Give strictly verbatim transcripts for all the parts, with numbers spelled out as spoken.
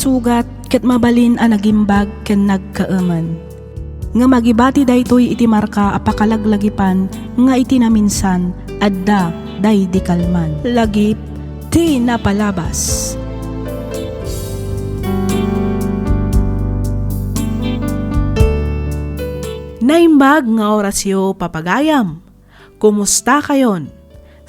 Sugat ket mabalin a nagimbag ken nagkaemen. Ngem agibati daytoy iti marka a pakalaglagipan nga iti naminsan adda daydi kalman. Lagip ti napalabas. Naimbag nga orasyo, papagayam. Kumusta kayon?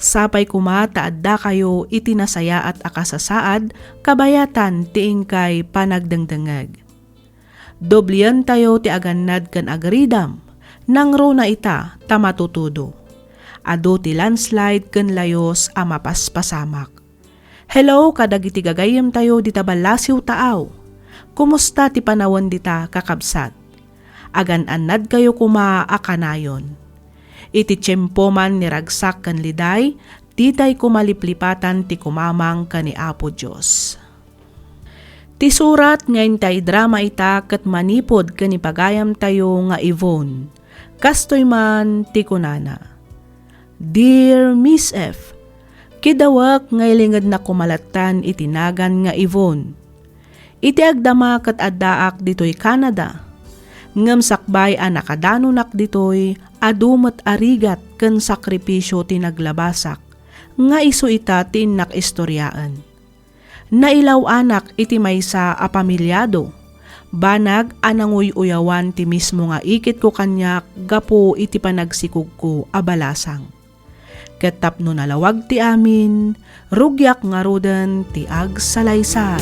Sapay koma ta adda kayo iti nasayaat a kasasaad kabayatan ti inkay panagdengdengngeg. Doblientayo ti agannad ken agridam, nangruna ita ta matutudo. Adu ti landslide ken layos a mapaspasamak. Hello kadagiti gagayyemtayo dita ballasiw taaw. Kumusta ti panawen dita, kakabsat? Agan-annadkayo koma a kanayon. Iti tiempo man ni Ragsak ken Liday, ditay koma liplipatan ti kumamang ken ni Apo Dios. Ti surat nga intay drama ita ket manipud ken ni pagayamtayo nga Yvonne. Kastoy man ti kunana, Dear Miss F, kidawek nga ilingednak koma lattan iti nagan nga Yvonne. Iti agdama ket addaak ditoy Canada, ngem sakbay a nakadanonak ditoy, adu met a rigat ken sakripisio ti naglabasak, nga isu ita ti innak istoriaen. Nailaw-anak iti maysa a pamiliado, banag a nanguy-uyawan ti mismo nga ikitko kaniak gapu iti panagsikogko a balasang. Ket tapno nalawag ti amin, rugiak ngaruden ti agsalaysay.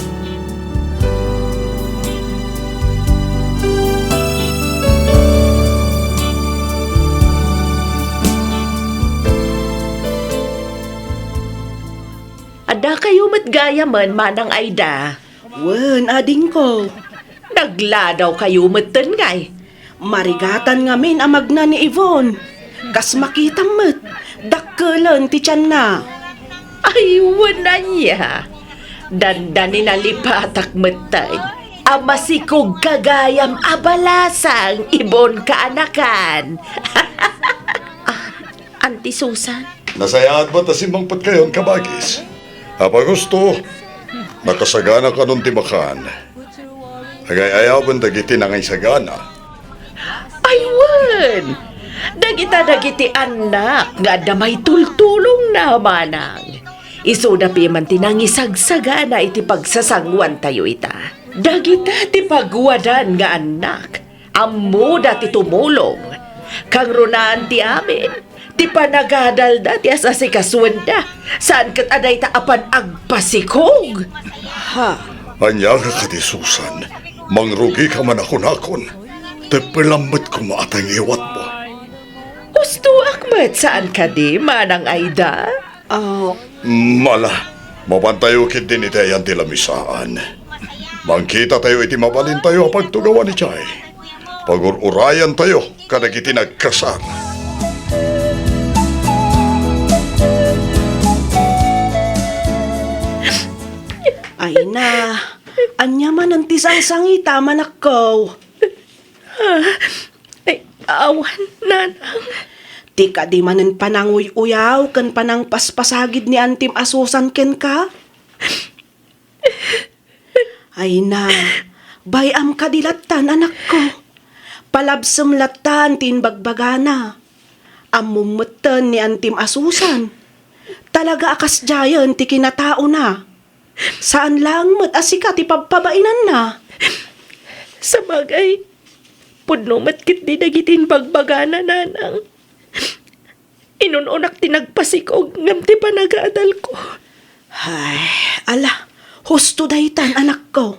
Adda kayo met gayamen, Manang Aida? Wen, adingko. Nagladaw kayo metten ngay. Marigatan ngamin a magna ni Yvonne. Kas makitam met, dakkelen ti tianna. Ay, wen ania. Dandani nalipatak metten a masikog ka gayam a balasang, Ibon kaanakan. Ah, Auntie Susan? Nasayaat met a simmangpetkayon, kabagis. Apay gusto, nakasagana kanon ti makan. Agay-ayawen dagiti nangaysagana. Ay, wen! Dagita dagiti annak nga adda maitultulongna, manang. Isuda piman ti nangisagsagana iti pagsasanguantayo ita. Dagita ti paguadan nga annak. Ammoda ti tumulong. Kangrunaan ti amin, ti panagadalda ti as-asikasuenda, saan ket a dayta a pan-agpasikog. Ha? Ania nga kadi, Susan? Mangrugika man a kunakon. Teppelam met koma a tangiwatmo. Ustoak met, saan kadi, Manang Aida? Ah. Mala, mapantayo ketdin iti ayan ti lamisaan. Mangkitatayo iti mabalintayo a pagtugawan idiay. Pagur-urayantayo kadagiti nagkasar. Ay na, ania manen ti sangsangita, manakko? Ah, ay, awan, nanang. Ti kadi manen pananguy-uyaw ken panangpaspasagid ni Antim a Susan kenka? Ay na, bay-am kadi lattan, anakko. Palabsem lattan ti imbagbagana. Ammom metten ni Antim a Susan. Talaga a kasdiayen ti kinataona. Saan laeng met a sika ti pabpabainanna. Sabagay, pudno met ketdi dagiti imbagbagana, nanang. Inun-unak ti nagpasikog ngem ti panagadalko. Ay, ala, husto daytan, anakko.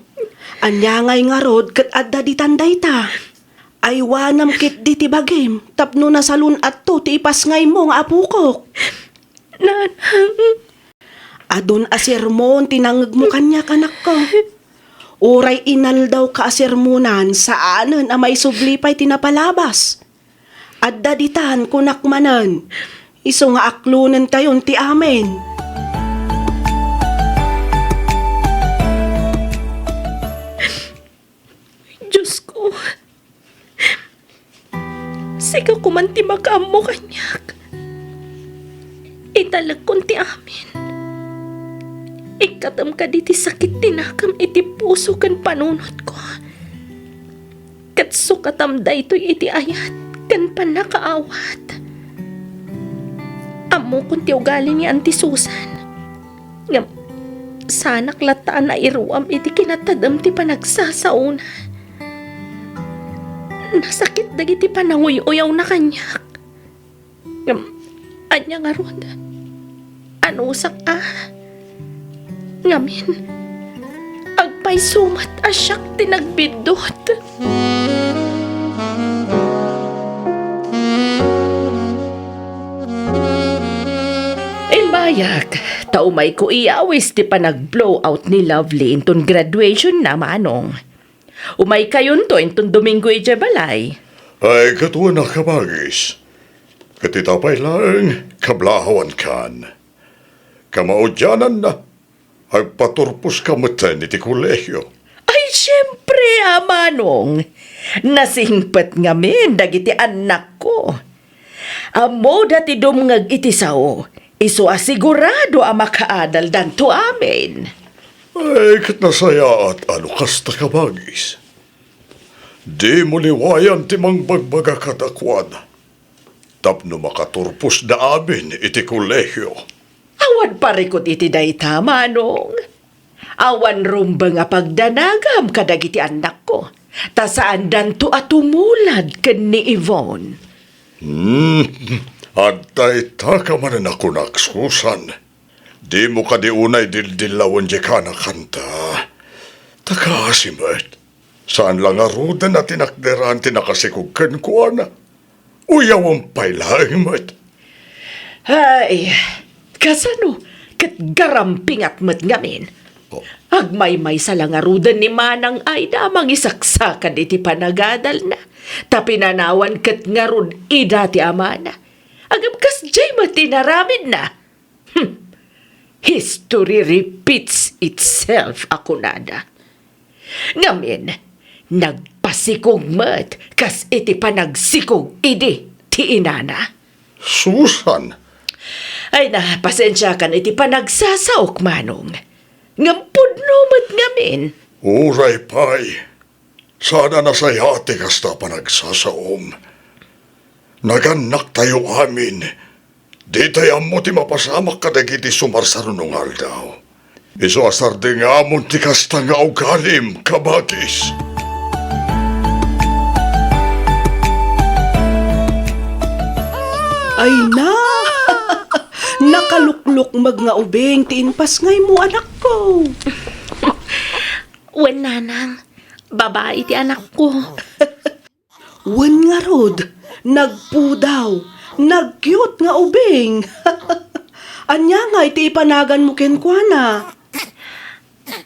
Ania ngay ngarud ket adda ditan dayta? Aywanam ketdi ti bagim tapno nasalun-atto ti ipasngaymo nga apokok. Nanang. Adun a sermon ti nangngegmo kaniak, anakko. Uray inaldawka a sermonan, saanen a maisubli pay ti napalabas. Adda ditan, kunak manen, isu nga aklonentayon ti amin. Diosko, sika koman ti makaammo kaniak. Italekkon ti amin. Ikkatem kadi ti sakit ti nakem iti puso ken panunotko. Ket sukatam daytoy iti ayat ken pannakaawat. Ammokon ti ugali ni Auntie Susan. Ngem, saanak latta a nairuam iti kinatadem ti panagsasaona. Nasakit dagiti pananguy-uyawna kaniak. Ngem, ania ngarud? Anusak a? Ngamin, agpayso met a siak ti nagbiddut. Imbayak, ta umayko iyawis ti panag-blowout ni Lovely inton graduation na, Manong. Umaykayonto inton Domingo idiay balay. Ay, ket wen a, kabagis. Ket ita pay laeng, kablahawankan. Kamaudiananna, agpaturposka metten iti kolehio. Ay, siempre, a Manong. Nasingpet ngamin dagiti annakko. Ammoda ti dumngeg iti sao, isu a sigurado a makaadaldanto amin. Ay, ket nasayaat a no kasta, kabagis. Dimo liwayan ti mangbagbaga kadakuada tapno makaturposda amin iti kolehio. Awan parikut iti dayta, Manong. Awan rumbeng a pagdanagam kadagiti annakko, ta saandanto a tumulad ken ni Yvonne. Hmm, adda ita ka manen a kunak, Susan. Dimo kadi unay dildillawen diay kanakanta. Ta kaasi met, saan la ngaruden a tinakderan ti nakasikog kenkuana. Uyawem pay laeng met. Ay, kasano ket garampingat met ngamin? Oh. Agmaymaysa la ngaruden ni Manang Aida a mangisaksakad iti panagadalna, ta pinanawan ket ngarud ida ti amana. Agabkas diay met ti inaramidna. Hmm. History repeats itself, a kunada. Ngamin, nagpasikog met kas iti panagsikog idi ti inana. Susan! Ay na, pasensiakan iti panagsasaok, Manong. Ngem pudno met ngamin. Uray pay. Saan a nasayaat ti kasta a panagsasaom. Nagannaktayo amin. Ditay ammo ti mapasamak kadagiti sumarsaruno nga aldaw. Isu a sardingamon ti kasta nga ugalim, kabagis. Ay na! Nakaluklukmeg nga ubing ti impasngaymo, anakko. Wen, Nanang. Babai ti anakko. Wen ngarud, nagpudaw, nag-cute nga ubing. Ania ngay ti ipanaganmo kenkuana?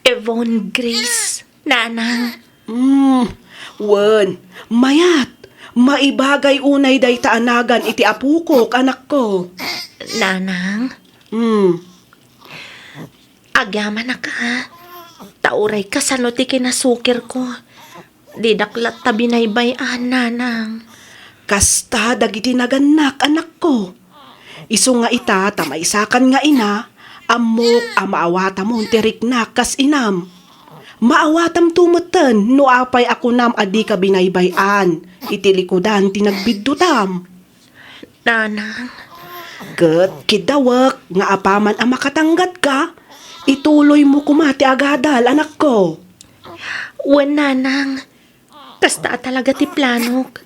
Yvonne Grace, Nanang. Hmm, wen, mayat. Maibagay unay dayta a nagan iti apokok, anakko. Nanang? Hmm. Agyamanak, a. Ta uray kasano ti kinasukirko, dinak latta binaybay-an, Nanang. Kasta dagiti nagannak, anakko. Isu nga ita ta maysakan nga ina, ammok a maawatamon ti riknak kas inam. Maawatamto metten no apay a kunam a dika binaybay-an iti likudan ti nagbiddutam. Nanang. Ket kiddawek nga apaman a makatanggatka, ituloymo koma ti agadal, anakko. Wen, Nanang. Kasta a talaga ti planok.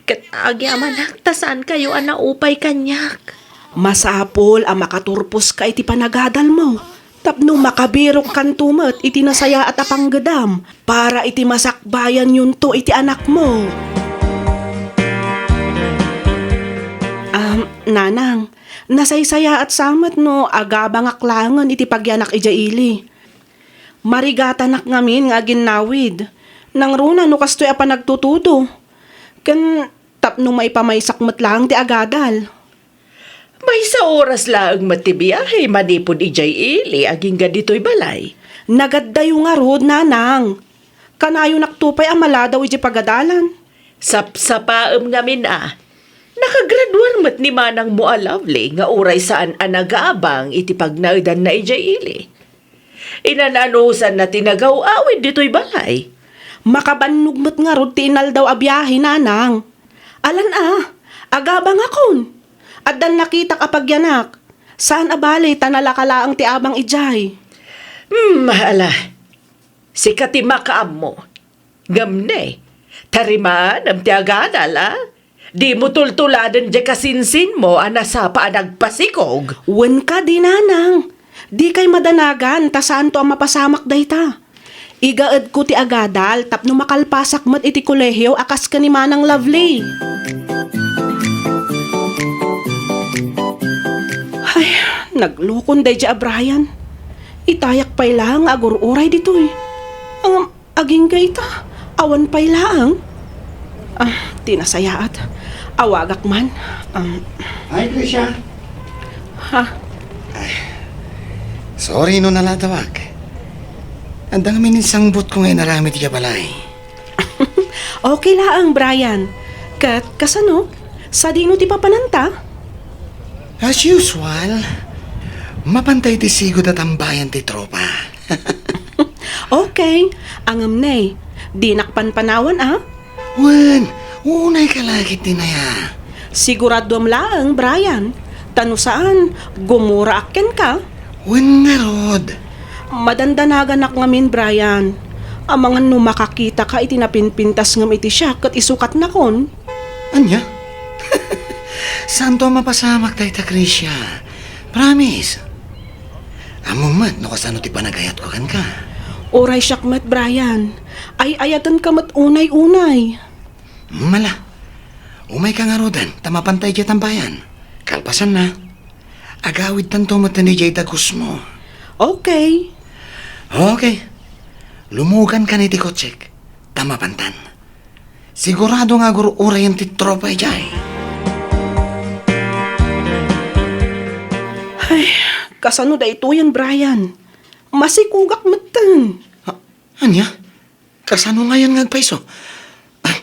Ket agyamanak ta saankayo a naupay kaniak. Masapul a makaturposka iti panagadalmo tapno makabirokkanto met iti nasayaat a panggedam para iti masakbayanyonto iti anakmo. Am, Nanang, nasaysayaat sa met no agabangak laengen iti pagyanak idiay ili. Marigatanak ngamin nga aginnawid. Nangruna no kastoy a panagtutudo. Ken tapno maipamaysak met laeng ti agadal. Maysa oras laeng met ti biahe manipud idiay ili agingga ditoy balay. Nagaddayo ngarud, Nanang. Kanayonakto pay a maladaw idiay pagadalan. Sapsapaem ngamin a, nakagraduar met ni manangmo a Lovely nga uray saan a nagaabang iti pagnaedanna idiay ili. Inan-anusanna ti nagaw-awid ditoy balay. Makabannog met ngarud ti inaldaw a biahe, nanang. Alan a, agabangakon. Addan nakitak a pagyanak. Saan a bale ta nalaka laeng ti abang idiay. Hmm, ala. Sika ti makaammo. Ngem ne, tarimanem ti agadal, a? Dimo tultuladen diay kasinsinmo a nasapa a nagpasikog. Wen kadi, nanang. Dikay madanagan ta saanto a mapasamak dayta. Igaedko ti agadal tapno makalpasak met iti kolehio a kas ken ni Manang Lovely. Ay, naglukon daydiay a Brian. Itayak pay laeng nga agur-uray ditoy. Ngem, agingga ita, awan pay laeng. Ah, ti nasayaat. Awagak man. Um, Hi, Tricia. Ha? Sorry no nalatawak. Adda ngamin insangbutko nga inaramid idiay balay. Okay laeng, Brian. Ket kasano? Sadino ti papananta? As usual, mapanta iti sigud a tambayan ti tropa. Okay. Ngem ne, dinak panpanawan, a? Wen, unay ka la ket ti naya. Siguraduam laeng, Brian. Ta no saan, gumuraak kenka. Wen ngarud. Madandanaganak ngamin, Brian. Amangan no makakitaka iti napinpintas ngem iti siak ket isukatnakon. Ania? Saanto a mapasamak dayta, Tricia. Promise. Ammom met no kasano ti panagayatko kenka. Uray siak met, Brian. Ay-ayatenka met unay-unay. Mala. Umayka ngaruden, ta mapanta idiay tambayan. Kalpasanna, agawidtanto met idiay dagusmo. Okay. Okay. Lumugankan iti kotsek, ta mapantan. Sigurado nga agur-urayen ti tropa idiay. Ay, kasano daytoyen, Brian? Masikugak metten. Ha? Ania? Kasano ngayen nga agpayso? Ah,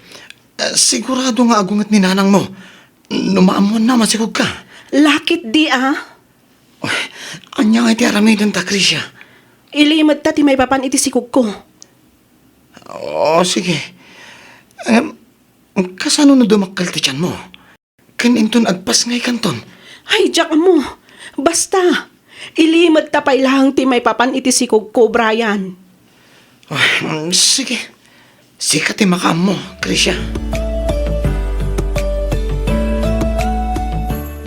ah, sigurado nga agunget ni nanangmo. No maammoanna, masikugka. Lakit di, a? Uy, ania nga iti aramidenta, Tricia? Ilimedta ti maipapan iti sikugko. O, sige. Em, kasano no dumakkel ti tianmo? Ken inton agpasngaykanton? Ay, diak ammo. Basta, ilimedta pay laeng ti maipapan iti sikugko, Brian. Ah, sige. Sika ti makaammo, Krisha.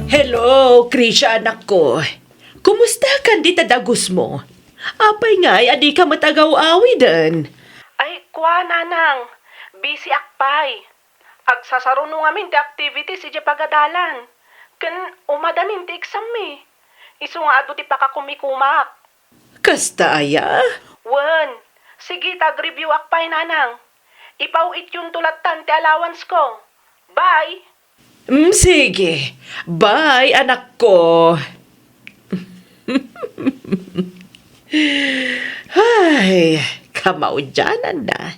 Hello, Krisha, anakko. Kumustakan dita dagusmo? Apay ngay a dika met agaw-awiden? Ay, kua, nanang. Busy ak pay. Agsasaruno ngamin ti activities idiay pagadalan. Ken umadanin ti exam mi. Isu nga adu ti pakakumikumak. Kasta aya? Wen, sige ta agreview ak pay, nanang. Ipaw-ityonto lattan ti allowance ko. Bye! Mm, sige. Bye, anakko. Ay, kamaudiananna.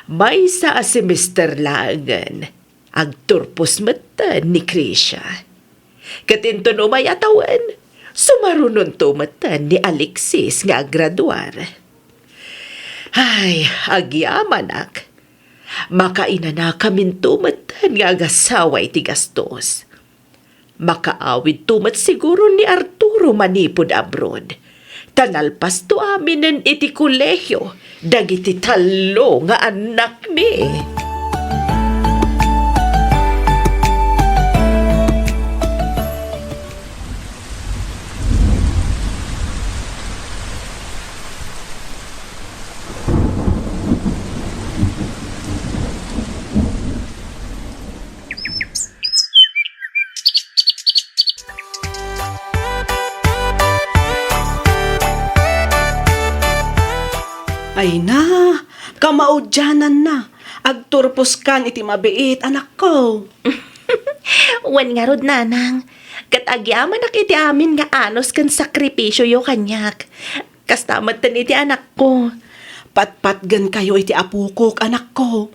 Maysa a semester laengen, agturpos metten ni Krisha. Ket inton umay a tawen, sumarunonto metten ni Alexis nga aggraduar. Ay, agyamanak. Makainanakaminto metten nga agasawa iti gastos. Makaawidto met siguro ni Arturo manipud abroad. Ta nalpasto aminen iti kolehio dagiti tallo nga annakmi. Ay na, kamaudiananna, agturposkan iti mabiit, anakko. Wen ngarud, nanang, ket agyamanak iti amin nga anus ken sakripisioyo kaniak. Kasta metten iti anakko. Patpatgenkayo iti apokok, anakko.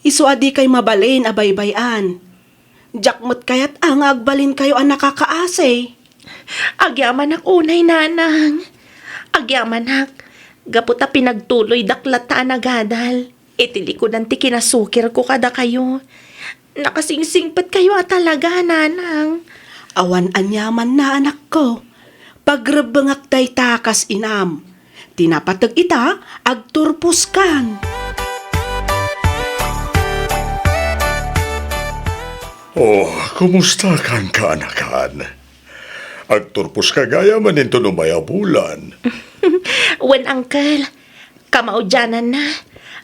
Isu a dikay mabalin a baybay-an. Diak met kayat a nga agbalinkayo a nakakaasi. Agyamanak unay, nanang. Agyamanak, gapu ta pinagtuloydak latta a nagadal iti likudan ti kinasukirko kadakayo. Nakasingsingpetkayo a talaga, Nanang. Awan aniamanna, anakko. Pagrebbengak dayta kas inam. Ti napateg ita, agturposkan. Oh, kumusta kan kaanakan? Agturposka gayam inton umay a bulan. Wen, Uncle. Kamaudiananna,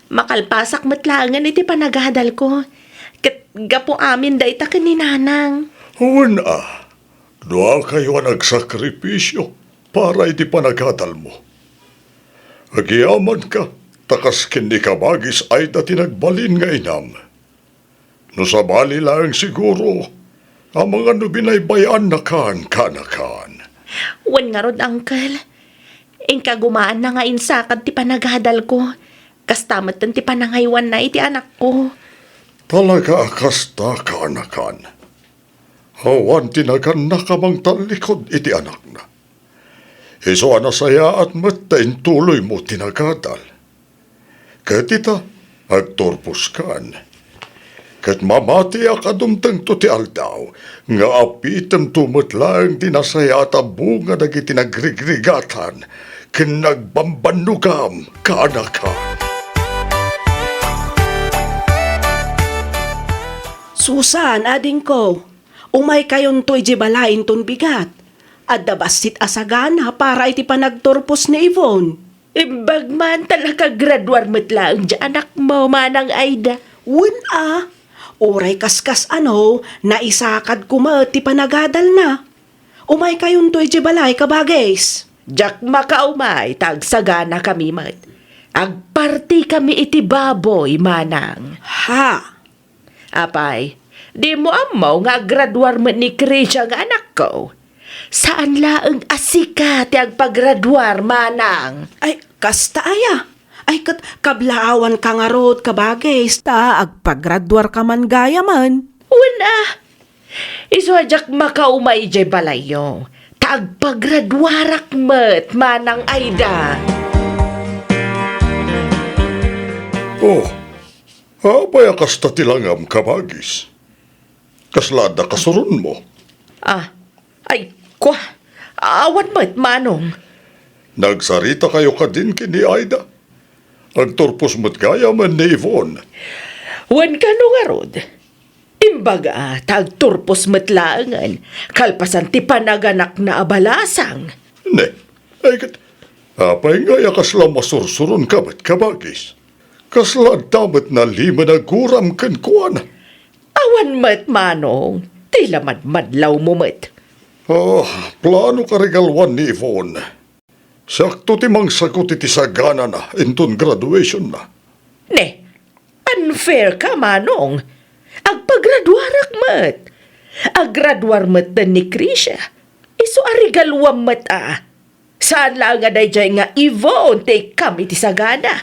makalpasak met laengen iti panagadalko. Ket gapu amin dayta ken ni Nanang. Wen a, duakayo a nagsakripisio para iti panagadalmo. Agyamanka, ta kas ken ni Kabagis Aida ti nagbalin nga inam. No sabali laeng siguro, amangan no binaybay-annakan, kaanakan. Wen ngarud, Uncle. Inka gumaanna nga insakad ti panagadalko. Kasta metten ti panangaywanna iti anakko. Talaga a kasta, kaanakan. Awan ti nagannak a mangtallikud iti anakna. Isu a nasayaat met ta intuloymo ti nagadal. Ket ita, agturposkan. Ket mamatiak a dumtengto ti aldaw nga apitemto met laeng ti nasayaat a bunga dagiti nagrigrigatan ken nagbambannogam, kaanakan. Susan, adingko, umaykayonto idiay balay inton bigat. Adda bassit a sagana para iti panagturpos ni Yvonne. Imbag man ta nakagraduar met laeng ti anakmo, Manang Aida. Wen a, uray kaskasano, naisakadko met ti panagadalna. Umaykayonto idiay balay, kabagis. Diak makaumay ta agsaganakami met. Agpartikami iti baboy, Manang. Ha? Apay, dimo ammo nga aggraduar met ni Krisha nga anakko? Saan laeng a sika ti agpagraduar, Manang. Ay, kasta aya? Ay, ket kablaawanka ngarud, kabagis, ta agpagraduarka man gayamen. Wen a, isu a diak makaumay idiay balayyo, ta agpagraduarak met, Manang Aida. Oh, apay a kasta ti langam, kabagis? Kasla adda kasuronmo? Ah, ay, kua, awan met, Manong. Nagsaritakayo kadin ken ni Aida? Agturpos met gayamen ni Yvonne. Wen, kano ngarud? Imbaga, ta agturpos met laengen, kalpasan ti panaganakna a balasang. Ne, ay ket, apay ngay a kasla masursuronka met, kabagis? Kasla adda met nalimed a guram kenkuana? Awan met, Manong, ti la madmadlawmo met. Ah, plano ka rigaluan ni Yvonne. Siakto ti mangsagut iti saganana inton graduationna. Ne, unfair ka, Manong. Agpagraduarak met. Aggraduar metten ni Krisha. Isu a rigaluam met a. Saan laeng a daydiay nga Yvonne ti ikkam iti sagana.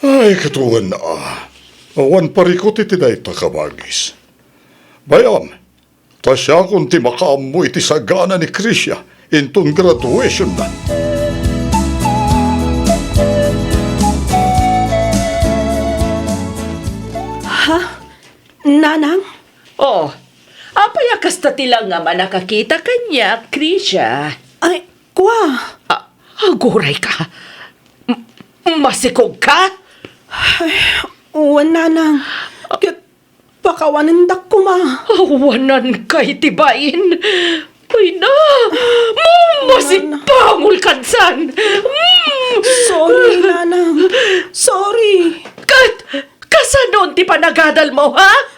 Ay, ket wen a. Awan parikut iti dayta, kabagis. Bay-am, ta siakon ti makaammo iti sagana ni Krisha inton graduationna. Ha? Nanang? Oh, apay a kasta ti langam a nakakita kaniak, Krisha? Ay, kua. Ah, aguray ka. M-, masikog ka? Ay, wen, Nanang. Ket pakawanendak koma. Awanan kay ti bain. Ay na! Mamasipangol kadsan! Mm! Sorry, Nanang. Sorry. Kat, kasano ti panagadal mo, ha?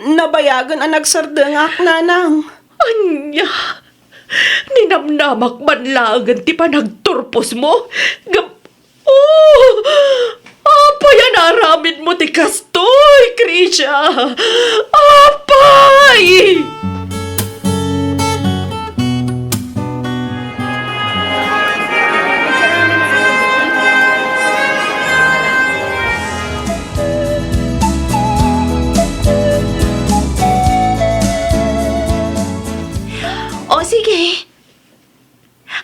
Nabayagen a nagsardengak, Nanang. Ania? Ninamnamak man laengen ti panagturpos mo? Gap-, Oh! Apay a naaramid mo ti kastoy, Krisha? Apay! O, sige.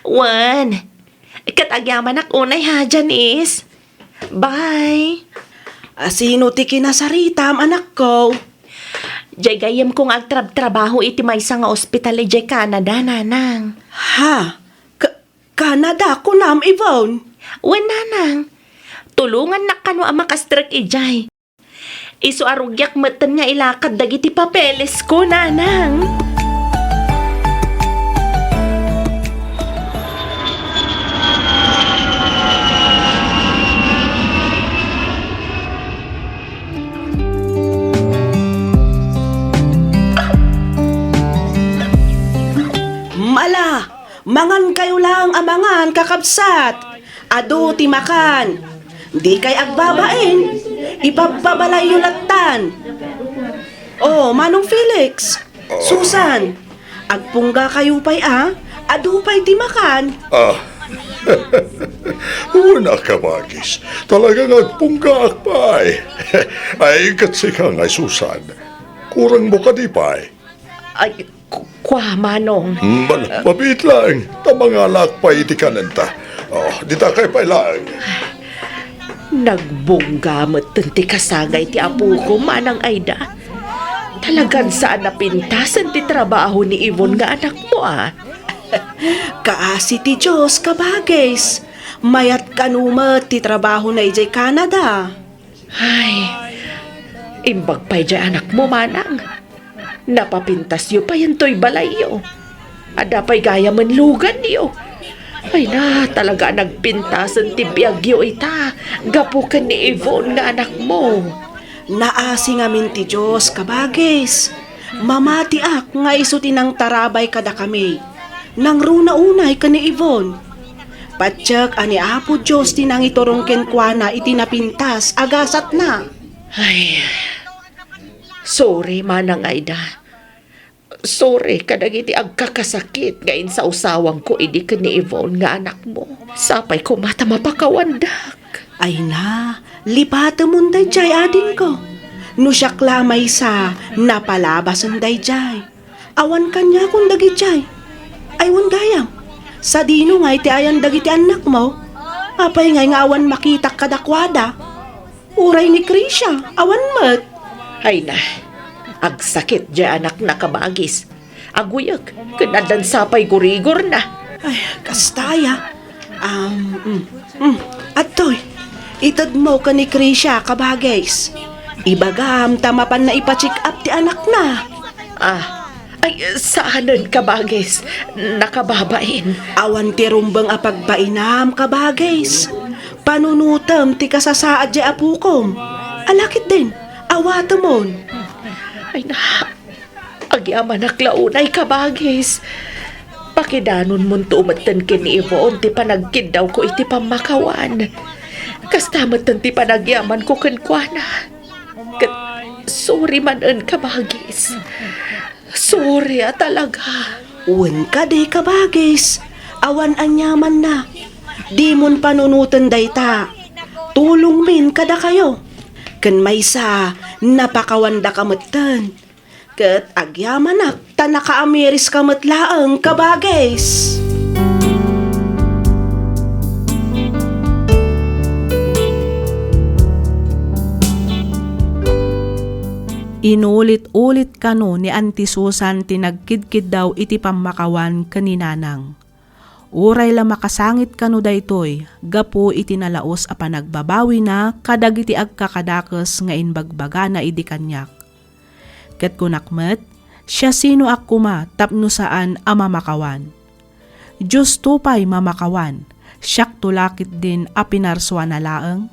Wen, ket Agyamanak unay ha, Janice. Bye. A, sino ti kinasaritam, anakko? Jay gayyemko nga agtrabtrabaho iti maysa nga ospital idiay Canada, nanang. Ha? Ka-, Canada, kunam, Yvonne? Wen, nanang. Tulongannak kano a makastrek idiay. Isu a rugiak metten nga ilakad dagiti papelesko, nanang. Ala, mangankayo laeng a mangan, kakabsat. Adu ti makan. Dikay agbabain. Ipabpabalayyo lattan. Oh, Manong Felix. Susan, agpunggakayo pay a. Adu pay ti makan. Ah. Wen a, kabagis. Talaga nga agpunggaak pay. Ay, ket sika ngay, Susan. Kurangmo kadi pay? Ay, ku-, kua, Manong. Hmm, bal-, mabiit laeng, ta mangalaak pay iti kanenta. Oh, ditakay pay laeng. Nagbungga metten ti kasangay ti apoko, Manang Aida. Talagan saan a pintasen ti trabaho ni Yvonne nga anakmo, a. Kaasi ti Dios, kabagis. Mayat kano met ti trabahona idiay Canada. Ay, imbag pay diay anakmo, Manang. Napapintasyo payen toy balayyo. Adda pay gayamen luganyo. Ay na, talaga a nagpintasen ti biagyo ita, gapu ken ni Yvonne nga anakmo. Naasi ngamin ti Dios, kabagis. Mamatiak nga isu ti nangtarabay kadakami. Nangruna unay ken ni Yvonne. Patiek a ni Apo Dios ti nangiturong kenkuana iti napintas a gasatna. Ay, sorry, Manang Aida. Sorry kadagiti agkakasakit nga insawsawangko idi ken ni Yvonne nga anakmo. Sapay koma ta mapakawandak. Ay na, lipatemon daydiay, adingko. No siak la maysa, napalabasen daydiay. Awan kaniakon dagidiay. Ay, wen gayam. Sadino nga iti ayan dagiti annakmo? Apay ngay nga awan makitak kadakuada? Uray ni Krisha, awan met. Ay na, agsakit diay anakna, kabagis. Aguyek, ken addan sapay gurigorna. Ay, kasta aya. Um, mm, mm. Adtoy, itedmo ken ni Krisha, kabagis. Ibagam ta mapanna ipa-check up ti anakna. Ah, ay, saanen, kabagis. Nakababain. Awan ti rumbeng a pagbainam, kabagis. Panunotem ti kasasaad diay apokom. Ala ketdin, awatemon. Ay na, agyamanak la unay, kabagis. Pakidanonmonto metten ken ni Yvonne ti panagkiddawko iti pammakawan. Kasta metten ti panagyamanko kenkuana. Ket sorry manen, kabagis. Sorry a talaga. Wen kadi, kabagis. Awan aniamanna. Dimon panunoten dayta. Tulongmin kadakayo. Ken maysa, napakawandaka metten. Ket agyamanak ta nakaamiriska met laeng, kabagis. Inulit-ulit kano ni Auntie Susan ti nagkidkiddaw iti pammakawan ken ni Nanang. Uray la makasangit kano daytoy gapu iti nalaus a panagbabawina kadagiti agkakadakes nga imbagbagana idi kaniak. Ket kunak met, siasinoak koma tapno saan a mamakawan? Diosto pay mamakawan, siakto la ketdin a pinarsuana laeng?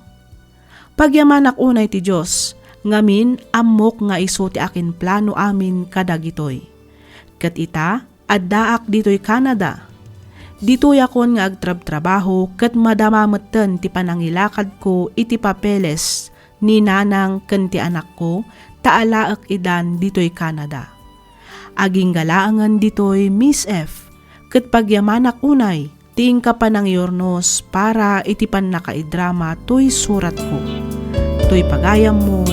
Pagyamanak unay ti Dios, ngamin, ammok nga isu ti akinplano amin kadagitoy. Ket ita, addaak ditoy Canada. Ditoyakon nga agtrabtrabaho ket madama metten ti panangilakadko iti papeles ni nanang ken ti anakko ta alaek idan ditoy Canada. Agingga laengen ditoy, Miss F, ket pagyamanak unay ti inka panangiyurnos para iti pannakaidrama toy suratko. Toy pagayammo,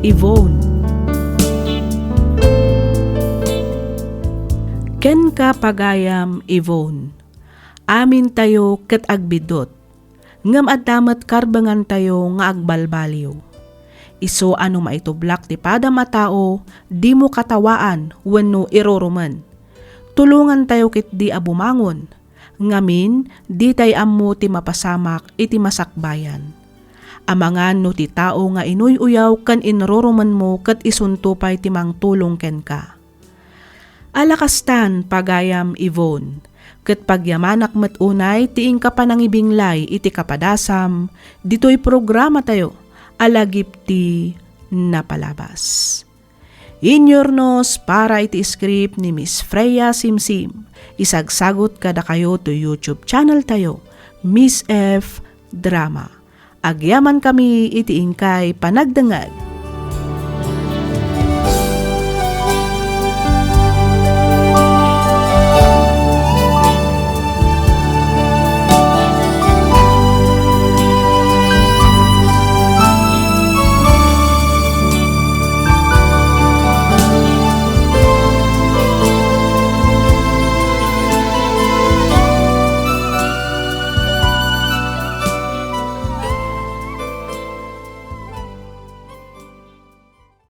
Yvonne. Kenka, pagayam Yvonne. Amintayo ket agbiddut, ngem adda met karbengantayo nga agbalbaliw. Isu a no maitublak ti padam a tao, dimo katawaan wenno irurumen. Tulongantayo ketdi a bumangon, ngamin, ditay ammo ti mapasamak iti masakbayan. Amangan no ti tao nga inuy-uyaw ken inrurumenmo ket isunto pay ti mangtulong kenka. Ala kastan, pagayam Yvonne, ket pagyamanak met unay ti inka panangibinglay iti kapadasam ditoy programatayo a Lagip ti Napalabas. Inyurnos para iti script ni Miss Freya Simsim, isagsagut kadakayo to YouTube channel tayo, Miss F Drama. Agyaman kami iti inkay panagdengngeg.